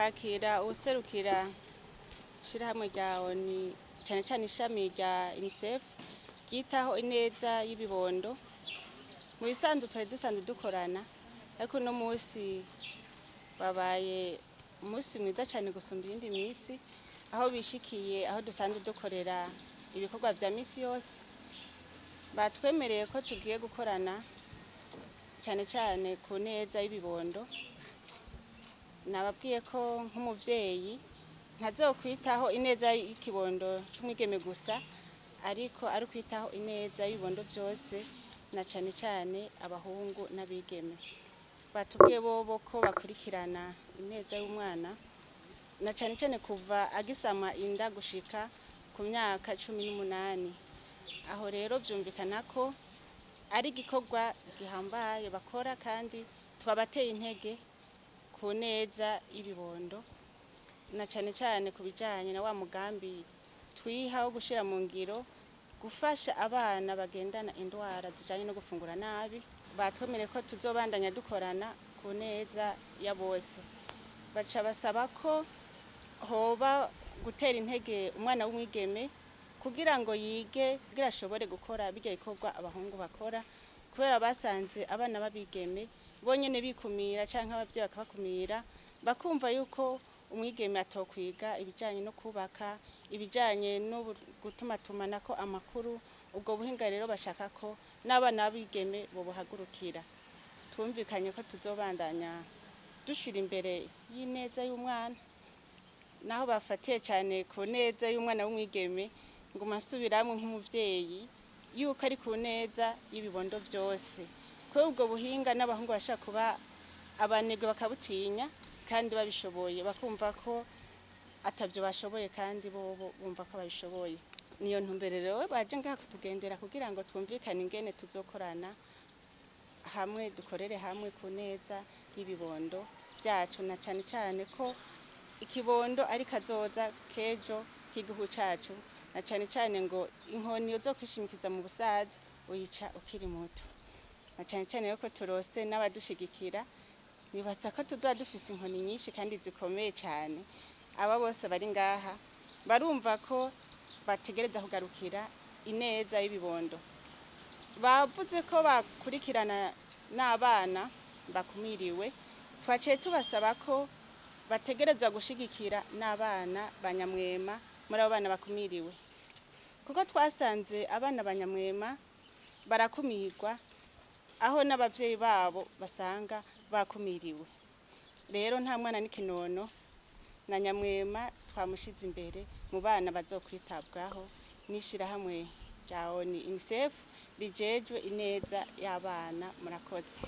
Kwakira uwuserukira ishirahamwe rya ONU, cane cane ishami rya UNICEF ryitaho ineza y'ibibondo. Mu bisanzwe twari dusanzwe dukorana, ariko uno munsi wabaye umunsi mwiza cane gusumba iyindi misi, aho bishikiye aho dusanzwe dukorera ibikorwa vya misi yose. Batwemereye ko tugiye gukorana cane cane ku neza y'ibibondo. Nababwiye ko nk'umuvyeyi ntazokwitaho ineza y'ikibondo c'umwigeme gusa, ariko ari kwitaho ineza y'ibibondo vyose, na cane cane abahungu n'abigeme. Batubwiye bobo ko bakurikirana ineza y'umwana, na cane cane kuva agisama inda gushika ku myaka 18. Aho rero vyumvikana ko ari igikorwa gihambaye bakora, kandi twabateye intege ku neza y'ibibondo, na cane cane ku bijanye na wa mugambi twiha wo gushira mu ngiro gufasha abana bagendana indwara zijanye no gufungura nabi. Batwemereye ko tuzobandanya dukorana ku neza ya bose. Baca basaba ko hoba gutera intege umwana w'umwigeme kugira ngo yige, kugira ashobore gukora birya bikorwa abahungu bakora, kubera basanze abana b'abigeme bonyene bikumira canke abavyeyi bakabakumira, bakumva yuko umwigeme atokwiga ibijanye no kubaka, ibijanye no gutumatumanako amakuru. Ubwo buhinga rero bashaka ko n'abana b'abigeme bobuhagurukira. Twumvikanye ko tuzobandanya dushira imbere y'ineza y'umwana, naho bafatiye cane ku neza y'umwana w'umwigeme. Nguma nsubiramwo nk'umuvyeyi yuko ari ku neza y'ibibondo vyose, kubera ubwo buhinga n'abahungu bashaka kuba abanebwe bakabutinya kandi babishoboye, bakumva ko atavyo bashoboye kandi bobo bumva ko babishoboye. Niyo ntumbero rero baje ngaha kutugendera, kugira ngo twumvikane ingene tuzokorana hamwe, dukorere hamwe ku neza y'ibibondo vyacu, na cane cane ko ikibondo ari kazoza k'ejo k'igihugu cacu, na cane cane ngo inkoni uzokwishimikiza mu busaza uyica ukiri muto. Na cane cane yuko turose n'abadushigikira, nibaza ko tuzoba dufise inkoni nyinshi kandi zikomeye cane. Aba bose bari ngaha barumva ko bategereza kugarukira ineza y'ibibondo. Bavuze ko bakurikirana n'abana bakumiriwe. Twaciye tubasaba ko bategerezwa gushigikira n'abana banyamwema muri abo bana bakumiriwe, kuko twasanze abana banyamwema barakumirwa, aho n'abavyeyi babo basanga bakumiriwe. Rero nta mwana n'ikinono, na nyamwema twamushize imbere mu bana bazokwitabwaho n'ishirahamwe rya ONU UNICEF rijejwe ineza y'abana. Murakoze.